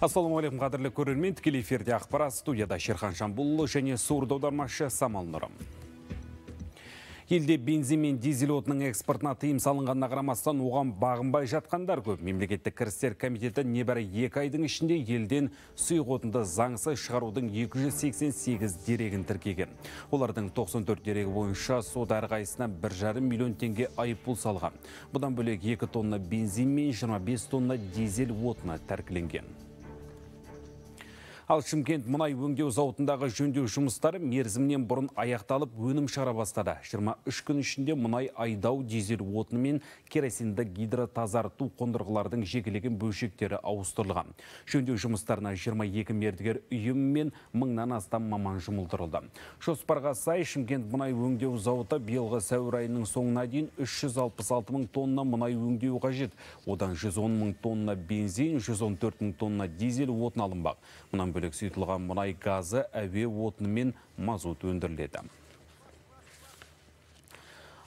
Ассалаумағалейкум, қадірлі көрермен, тікелей эфирде ақпарат студияда Шерхан Жамбулұлы және сурдо аудармашы Самал Нұрым. Елде бензин мен дизель отының экспортына тыйым салынғанына қарамастан оған бағынбай жатқандар көп. Мемлекеттік кірістер комитеті небәрі 2 айдың ішінде елден сұйық отынды заңсыз шығарудың 288 дерегін тіркеген. Олардың 94 дерегі бойынша сот әрқайсысына 1,5 миллион теңге айыппұл салған. Бұдан бөлек 2 тонна бензин мен 25 тонна дизель отыны тәркіленген. Ал Шымкент мұнай өңдеу зауытындағы жөндеу жұмыстары мерзімнен бұрын аяқталып, өнім шығара бастады. 23 күн ішінде мұнай айдау, дизель отыны мен керосинді гидротазарту қондырғылардың жекелеген бөлшектері ауыстырылған. Жөндеу жұмыстарына 22 мердігер ұйым мен мыңнан астам маман жұмылдырылды. Жоспарға сай Шымкент мұнай өңдеу зауыты биылғы сәуір айының соңына дейін 366 мың тонна мұнай өңдеу қажет. Одан 110 мың тонна бензин, 114 мың тонна дизель отын алынбақ. Мұнан бөлек сұйытылған мұнай газы, әуе отыны мен мазут өндіріледі.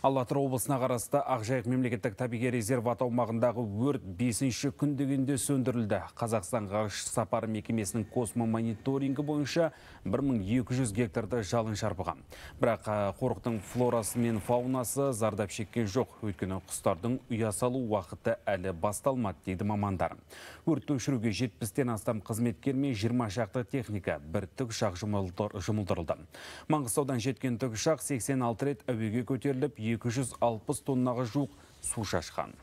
Ал Атырау облысына қарасты Ақжайық мемлекеттік табиғи резерват аумағындағы өрт 5-ші күн дегенде сөндірілді. Қазақстан ғарыш сапары мекемесінің космомониторингі бойынша 1200 гектарды жалын шарпыған. Бірақ қорықтың флорасы мен фаунасы зардап шеккен жоқ. Өйткені құстардың ұя салу уақыты әлі басталмады, дейді мамандар. Өртті өшіруге 70-тен астам қызметкер мен 20 шақты техника, бір тікұшақ жұмылдырылды. Маңғыстаудан жеткен тікұшақ 86 рет әуеге көтеріліп, 260 тоннаға жуық су шашқан.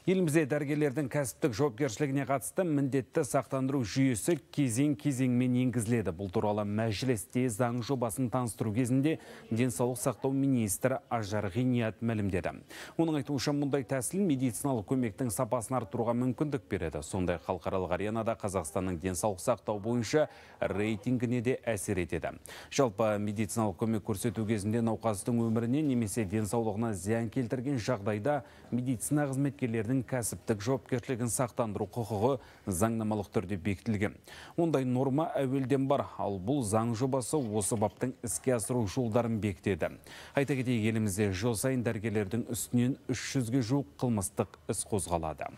Елімізде дәрігерлердің кәсіптік жауапкершілігіне қатысты міндетті сақтандыру жүйесі кезең-кезеңмен енгізіледі. Бұл туралы мәжілісте заң жобасын таныстыру кезінде денсаулық сақтау министрі Ажар Ғиният мәлімдеді. Оның айтуынша, мұндай тәсіл медициналық көмектің сапасын арттыруға мүмкіндік береді. Сондай халықаралық аренада Қазақстанның денсаулық сақтау бойынша рейтингіне де әсер етеді. Жалпы медициналық көмек көрсету кезінде науқастың өміріне немесе денсаулығына зиян келтірген жағдайда медицина қызметкерлерінің кәсіптік жауапкершілігін сақтандыру құқығы заңнамалық түрде бекітілген. Ондай норма әуелден бар, ал бұл заң жобасы осы баптың іске асыру жолдарын бекітеді. Айта кетейік, елімізде жыл сайын дәрігерлердің үстінен 300-ге жуық қылмыстық іс қозғалады.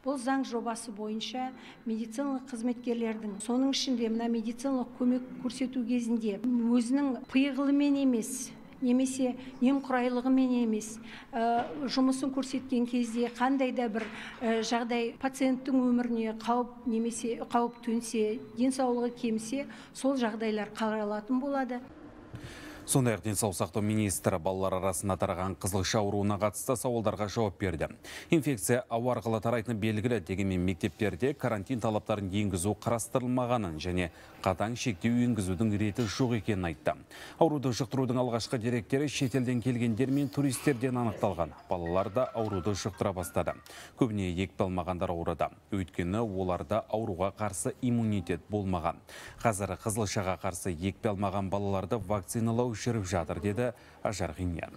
Бұл заң жобасы бойынша медициналық қызметкерлердің, соның ішінде мына медициналық көмек көрсету кезінде өзінің пиғылымен емес, немесе немқұрайлығымен емес, жұмысын көрсеткен кезде қандай да бір жағдай пациенттің өміріне қауіп немесе қауіп төнсе, денсаулығы кемсе, сол жағдайлар қаралатын болады. Сондай-ақ денсаулық сақтау министрі балалар арасында тараған қызылша ауруына қатысты сауалдарға жауап берді. Инфекция ауа арқылы тарайтыны белгілі, дегенмен мектептерде карантин талаптарын енгізу қарастырылмағанын және қатаң шектеу енгізудің реті жоқ екенін айтты. Ауруды жұқтырудың алғашқы деректері шетелден келгендер мен туристерден анықталған. Балалар да ауруды жұқтыра бастады. Көбіне екпе алмағандар ауырады. Өйткені оларда ауруға қарсы иммунитет болмаған. Қазір қызылшаға қарсы екпе алмаған балаларды вакциналау жүріп жатыр, деді Ажар Ғиният.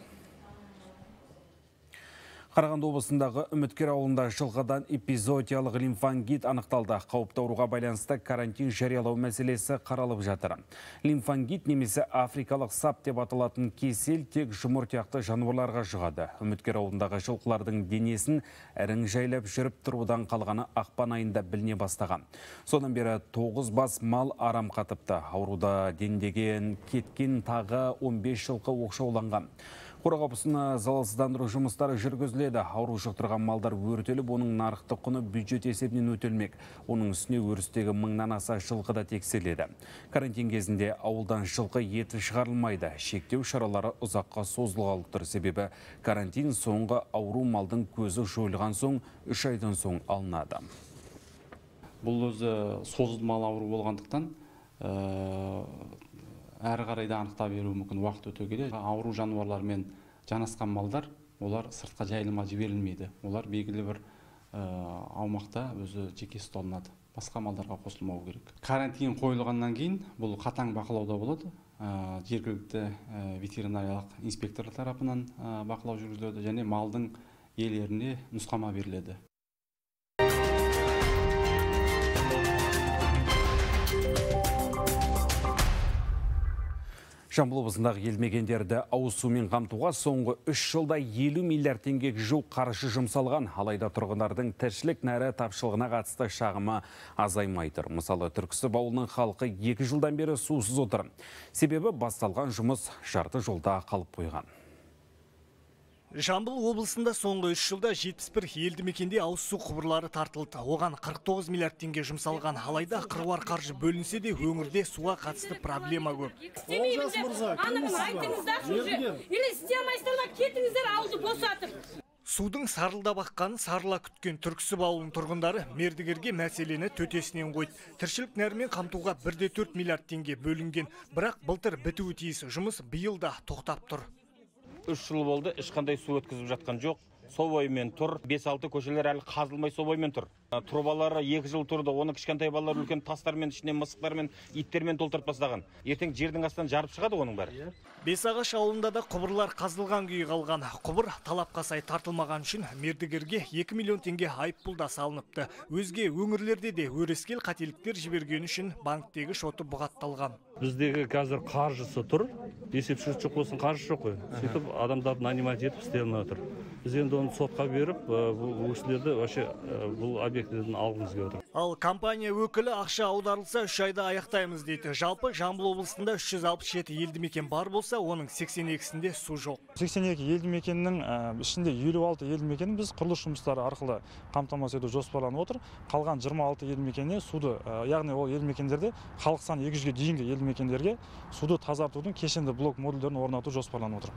Қарағанды облысындағы Үміткер ауылында жылқыдан эпизоотиялық лимфангит анықталды. Қауіпті ауруға байланысты карантин жариялау мәселесі қаралып жатыр. Лимфангит немесе африкалық сап деп аталатын кесел тек жұмыр тұяқты жануарларға жұғады. Үміткер ауылындағы жылқылардың денесін ірің жайлап жүріп тұрудан қалғаны ақпан айында біліне бастаған. Содан бері 9 бас мал арам қатыпты. Ауруда дендеген кеткен тағы 15 жылқы оқшауланған. Қора қопсыны залалсыздандыру жұмыстары жүргізіледі. Ауру жұқтырған малдар өртеліп, оның нарықтық құны бюджет есебінен өтелмек. Оның үстіне өрістегі мыңнан аса жылқы да тексеріледі. Карантин кезінде ауылдан жылқы еті шығарылмайды. Шектеу шаралары ұзаққа созылғалы тұр. Себебі карантин соңғы ауру малдың көзі жойылған соң 3 айдан соң алынады. Бұл өзі созылмалы ауру болғандықтан әрі қарай да анықтап беруі мүмкін уақыт өте келе. Ауру жануарлармен жанасқан малдар, олар сыртқа жайылымға жіберілмейді. Олар белгілі бір аумақта өзі жеке ұсталынады. Басқа малдарға қосылмау керек. Карантин қойылғаннан кейін бұл қатаң бақылауда болады. Жергілікті ветеринариялық инспектор тарапынан бақылау жүргізіледі және малдың иелеріне нұсқама беріледі. Жамбыл облысындағы елді мекендерді ауыз сумен қамтуға соңғы 3 жылда 50 миллиард теңгеге жуық қаржы жұмсалған. Алайда тұрғындардың тіршілік нәрі тапшылығына қатысты шағымы азаймай тұр. Мысалы, Түрксіб ауылының халқы 2 жылдан бері сусыз отыр. Себебі басталған жұмыс жарты жолда қалып қойған. Жамбыл облысында соңғы 3 жылда 71 елді мекенде ауыз су құбырлары тартылды. Оған 49 миллиард теңге жұмсалған. Алайда қыруар қаржы бөлінсе де өңірде суға қатысты проблема көп. Олжас мырза, кетіңіздер, ауылды босатып. Судың сарылдап аққанын сарыла күткен Түрксіб ауылының тұрғындары мердігерге мәселені төтесінен қойды. Тіршілік нәрімен қамтуға 1,4 миллиард теңге бөлінген. Бірақ былтыр бітуі тиіс жұмыс биыл да тоқтап тұр. 3 жыл болды, ешқандай су өткізіп жатқан жоқ. Со бойымен тұр. 5-6 көшелер әлі қазылмай со бойымен тұр. Трубалары 2 жыл тұрды. Оны кішкентай балалар үлкен тастармен, ішіне мысықтармен, иттермен толтырып тастаған. Ертең жердің астынан жарып шығады оның бәрі. Бесағаш ауылында да құбырлар қазылған күйі қалған. Құбыр талапқа сай тартылмаған үшін мердігерге 2 миллион теңге айыппұл да салыныпты. Өзге өңірлерде де өрескел қателіктер жіберген үшін банктегі шоты бұғатталған. Біздегі қазір қаржысы тұр, есепші жоқ болсын, қаржы жоқ қой. Сөйтіп адамдарды нанимать етіп істей алмай отыр. Біз енді оны сотқа беріп, бұл кісілерді вообще бұл объектілерден алғымыз келіп отыр. Ал компания өкілі ақша аударылса 3 айда аяқтаймыз дейді. Жалпы Жамбыл облысында 367 елді мекен бар болса, оның 82-сінде су жоқ. 82 елді мекеннің ішінде 56 елді мекенін біз құрылыс жұмыстары арқылы қамтамасыз ету жоспарланып отыр. Қалған 26 елді мекеніне суды, яғни ол елді мекендерде халық саны 200-ге дейінгі елді мекендерге суды тазартудың кешенді блок модульдерін орнату жоспарланып отыр.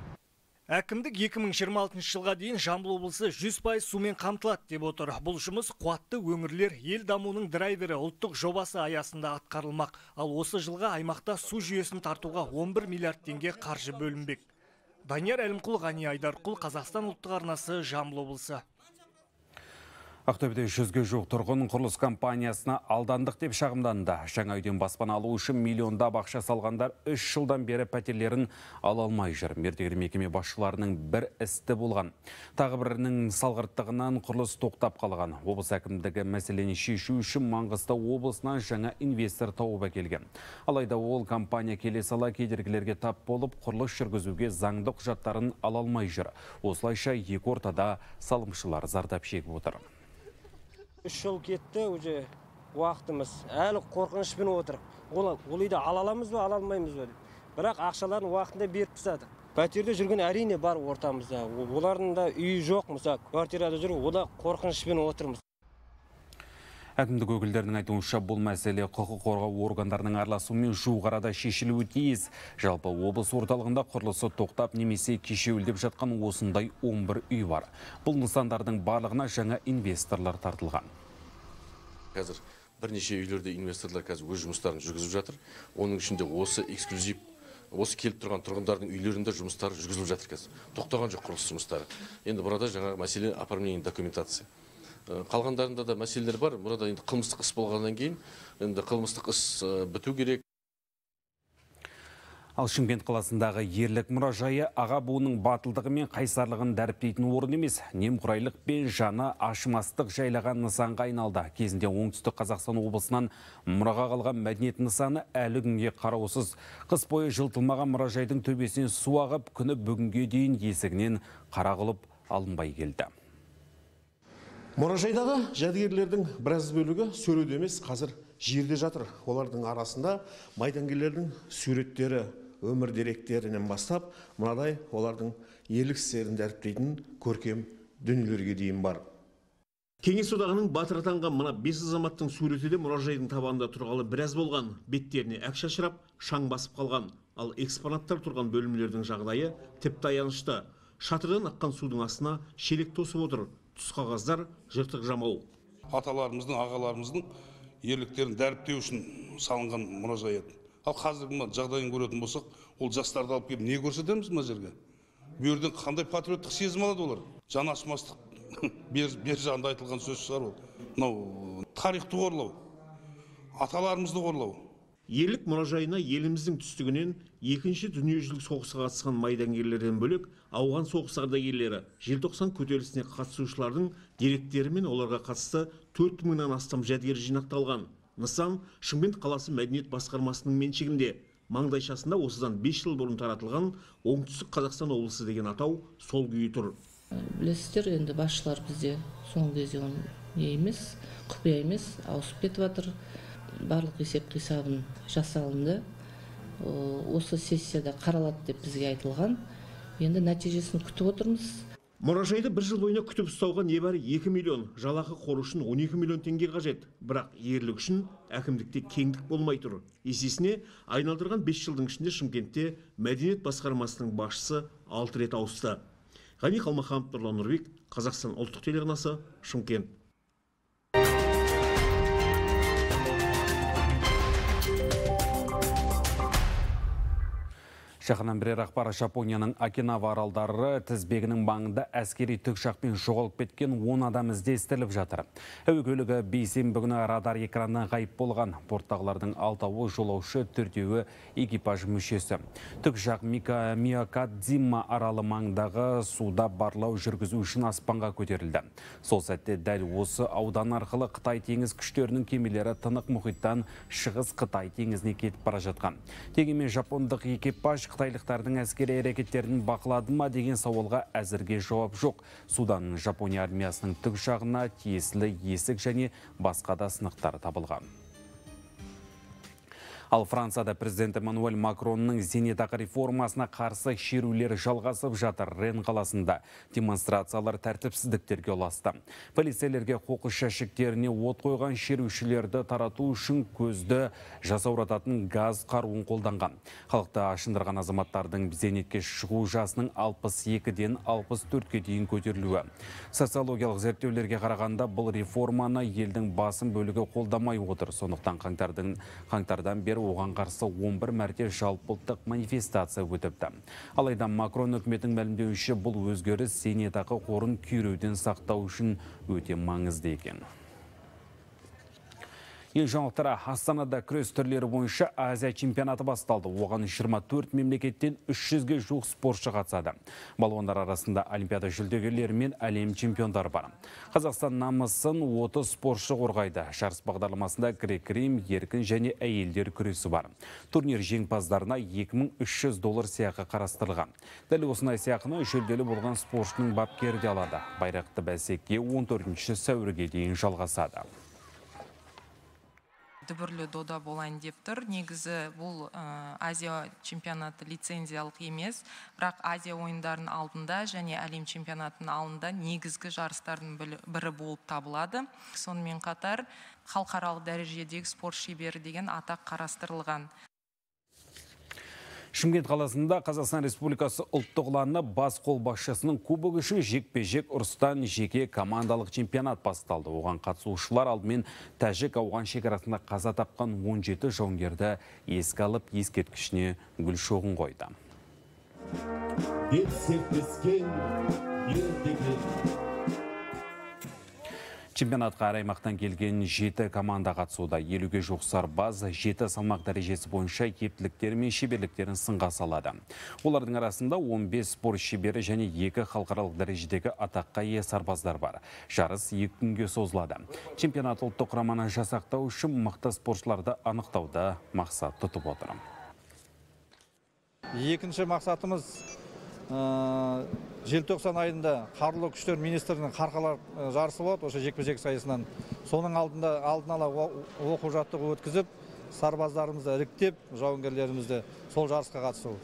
Әкімдік 2026 жылға дейін Жамбыл облысы 100% сумен қамтылады деп отыр. Бұл жұмыс қуатты өңірлер ел дамуының драйвері ұлттық жобасы аясында атқарылмақ. Ал осы жылға аймақта су жүйесін тартуға 11 миллиард теңге қаржы бөлінбек. Данияр Әлімқұл, Ғани Айдарқұл, Қазақстан ұлттық арнасы, Жамбыл облысы. Ақтөбеде 100-ге жуық тұрғын құрылыс компаниясына алдандық деп шағымданды. Жаңа үйден баспана алу үшін миллиондап ақша салғандар 3 жылдан бері пәтерлерін ала алмай жүр. Мердігер мекеме басшыларының бір істі болған. Тағы бірінің салғырттығынан құрылыс тоқтап қалған. Облыс әкімдігі мәселені шешу үшін Маңғыстау облысынан жаңа инвестор тауып әкелген. Алайда ол компания келе сала кедергілерге тап болып, құрылыс жүргізуге заңды құжаттарын ала алмай жүр. Осылайша екі ортада салымшылар зардап шегіп отыр. 3 жыл кетті уже уақытымыз, әлі қорқынышпен отырық. Ол үйді ала аламыз ба, ала алмаймыз ба деп. Бірақ ақшаларын уақытында беріп тастадық. Пәтерде жүрген әрине бар ортамызда. Олардың да үйі жоқ, мысалы, квартирада жүр, ода қорқынышпен отырмыз. Әкімдік өкілдерінің айтуынша, бұл мәселе құқық қорғау органдарының араласуымен жуық арада шешілуі тиіс. Жалпы облыс орталығында құрылысы тоқтап немесе кешеуілдеп жатқан осындай 11 үй бар. Бұл нысандардың барлығына жаңа инвесторлар тартылған. Қазір бірнеше үйлерде инвесторлар қазір өз жұмыстарын жүргізіп жатыр. Оның ішінде осы эксклюзив, осы келіп тұрған тұрғындардың үйлерінде жұмыстары жүргізіліп жатыр қазір. Тоқтаған жоқ құрылыс жұмыстары. Енді burada жаңағы мәселе оформление документация. Қалғандарында да мәселелер бар. Burada енді қылмыстық іс болғаннан кейін енді қылмыстық іс біту керек. Ал Шымкент қаласындағы ерлік мұражайы аға буынның батылдығы мен қайсарлығын дәріптейтін орын емес, немқұрайлық пен жаны ашымастық жайлаған нысанға айналды. Кезінде Оңтүстік Қазақстан облысынан мұраға қалған мәдениет нысаны әлі күнге қараусыз. Қыс бойы жылытылмаған мұражайдың төбесінен су ағып, күні бүгінге дейін есігінен қара құлып алынбай келді. Мұражайдағы жәдігерлердің біраз бөлігі сөреде емес, қазір жерде жатыр. Олардың арасында майдангерлердің суреттері, өмір деректерінен бастап, мынадай олардың ерлік істерін дәріптейтін көркем дүниелерге дейін бар. Кеңес одағының батыры атанған мына 5 азаматтың суреті де мұражайдың табанында тұрғалы біраз болған. Беттеріне әк шашырап, шаң басып қалған. Ал экспонаттар тұрған бөлімдердің жағдайы тіпті аянышты. Шатырдан аққан судың астына шелек тосып отыр. Түс қағаздар, жыртық жамау. Аталарымыздың, ағаларымыздың ерліктерін дәріптеу үшін салынған мұражай еді. Ал қазіргі мына жағдайын көретін болсақ, ол жастарды алып келіп не көрсетеміз мына жерге? Бұл жерден қандай патриоттық сезім алады олар? Жан ашымастық бер жағында айтылған сөз шығар ол. Мынау тарихты қорлау, аталарымызды қорлау. Ерлік мұражайына еліміздің түстігінен екінші дүниежүзілік соғысқа қатысқан майдангерлерден бөлек, ауған соғыс ардагерлері, желтоқсан көтерілісіне қатысушылардың деректері мен оларға қатысты 4000-нан астам жәдігер жинақталған. Нысан Шымкент қаласы мәдениет басқармасының меншігінде. Маңдайшасында осыдан 5 жыл бұрын таратылған Оңтүстік Қазақстан облысы деген атау сол күйі тұр. Білесіздер, енді басшылар бізде соңғы кезде оның не емес, құпия емес, ауысып кетіп жатыр. Барлық есеп қисабын жасалынды. Осы сессияда қаралады деп бізге айтылған. Енді нәтижесін күтіп отырмыз. Мұражайды бір жыл бойына күтіп ұстауға небәрі 2 миллион, жалақы қоры үшін 12 миллион теңге қажет. Бірақ ерлік үшін әкімдікте кеңдік болмай тұр. Есесіне айналдырған 5 жылдың ішінде Шымкентте мәдениет басқармасының басшысы 6 рет ауысты. Ғани Қалмаханов, Нұрлан Нұрбек, Қазақстан ұлттық телеарнасы, Шымкент. Жақыннан бірер ақпар. Жапонияның Окинава аралдары тізбегінің маңында әскери тікұшақпен жоғалып кеткен 10 адам іздестіріліп жатыр. Әуе көлігі бейсенбі күні радар экранынан ғайып болған. Борттағылардың 6-ауы жолаушы, 4-еуі экипаж мүшесі. Тікұшақ Миякадзима аралы маңындағы суда барлау жүргізу үшін аспанға көтерілді. Сол сәтте дәл осы аудан арқылы Қытай теңіз күштерінің кемелері Тынық мұхиттан Шығыс Қытай теңізіне кетіп бара жатқан. Дегенмен жапондық экипаж қытайлықтардың әскери әрекеттерін бақылады ма деген сауалға әзірге жауап жоқ. Судан Жапония армиясының тікұшағына тиесілі есік және басқа да сынықтар табылған. Ал Францияда президент Эммануэль Макронның зейнетақы реформасына қарсы шерулер жалғасып жатыр. Рен қаласында демонстрациялар тәртіпсіздіктерге ұласты. Полицейлерге қоқыс жәшіктеріне от қойған шерушілерді тарату үшін көзді жасаурататын газ қаруын қолданған. Халықты ашындырған азаматтардың зейнетке шығу жасының 62-ден 64-ке дейін көтерілуі. Социологиялық зерттеулерге қарағанда бұл реформаны елдің басым бөлігі қолдамай отыр. Сондықтан қаңтардан бері оған қарсы 11 мәрте жалпыұлттық манифестация өтіпті. Алайда Макрон үкіметінің мәлімдеуінше, бұл өзгеріс зейнетақы қорын күйреуден сақтау үшін өте маңызды екен. Ел жаңалықтары. Астанада күрес түрлері бойынша Азия чемпионаты басталды. Оған 24 мемлекеттен 300-ге жуық спортшы қатысады. Балуандар арасында олимпиада жүлдегерлері мен әлем чемпиондары бар. Қазақстан намысын 30 спортшы қорғайды. Жарыс бағдарламасында грек-рим, еркін және әйелдер күресі бар. Турнир жеңімпаздарына 2300 доллар сыйақы қарастырылған. Дәл осындай сыйақыны жүлделі болған спортшының бапкері де алады. Байрақты бәсеке 14 сәуірге дейін жалғасады. Дүбірлі дода болайын деп тұр. Негізі бұл Азия чемпионаты лицензиялық емес, бірақ Азия ойындарының алдында және әлем чемпионатының алдында негізгі жарыстардың бірі болып табылады. Сонымен қатар халықаралық дәрежедегі спорт шебері деген атақ қарастырылған. Шымкент қаласында Қазақстан Республикасы ұлттық ұланы бас қолбасшысының кубогы үшін жекпе-жек ұрыстан жеке командалық чемпионат басталды. Оған қатысушылар алдымен тәжік ауған шекарасында қаза тапқан 17 жауынгерді еске алып, ескерткішіне гүл шоғын қойды. Чемпионатқа әр аймақтан келген 7 команда қатысуда. 50-ге жуық сарбаз 7 салмақ дәрежесі бойынша ептіліктері мен шеберліктерін сынға салады. Олардың арасында 15 спорт шебері және 2 халықаралық дәрежедегі атаққа ие сарбаздар бар. Жарыс 2 күнге созылады. Чемпионат ұлттық құраманы жасақтау үшін мықты спортшыларды анықтауды мақсат тұтып отыр. Екінші мақсатымыз желтоқсан айында Қарулы күштер министрінің қарқалар жарысы болады, осы жекпе-жек сайысынан. Соның алдын ала оқу жаттығу өткізіп, сарбаздарымызды іріктеп, жауынгерлерімізді сол жарысқа қатысу.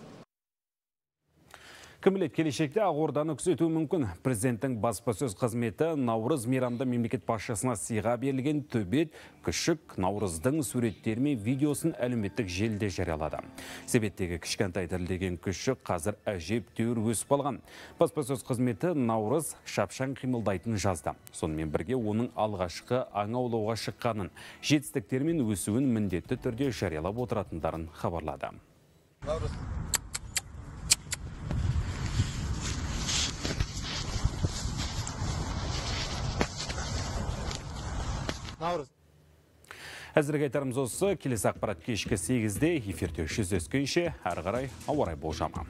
Кім біледі, келешекте Ақорданы күзетуі мүмкін. Президенттің баспасөз қызметі Наурыз мейрамда мемлекет басшысына сыйға берілген төбет күшік Наурыздың суреттері мен видеосын әлеуметтік желіде жариялады. Себеттегі кішкентай дірілдеген күшік қазір әжептәуір өсіп қалған. Баспасөз қызметі Наурыз шапшаң қимылдайтынын жазды. Сонымен бірге оның алғашқы аң аулауға шыққанын, жетістіктері мен өсуін міндетті түрде жариялап отыратындарын хабарлады. Наурыз. Наурыз. Әзірге айтарымыз осы. Келесі ақпарат кешкі 8-де эфирде жүздескенше, әрі қарай ауа райы болжамы.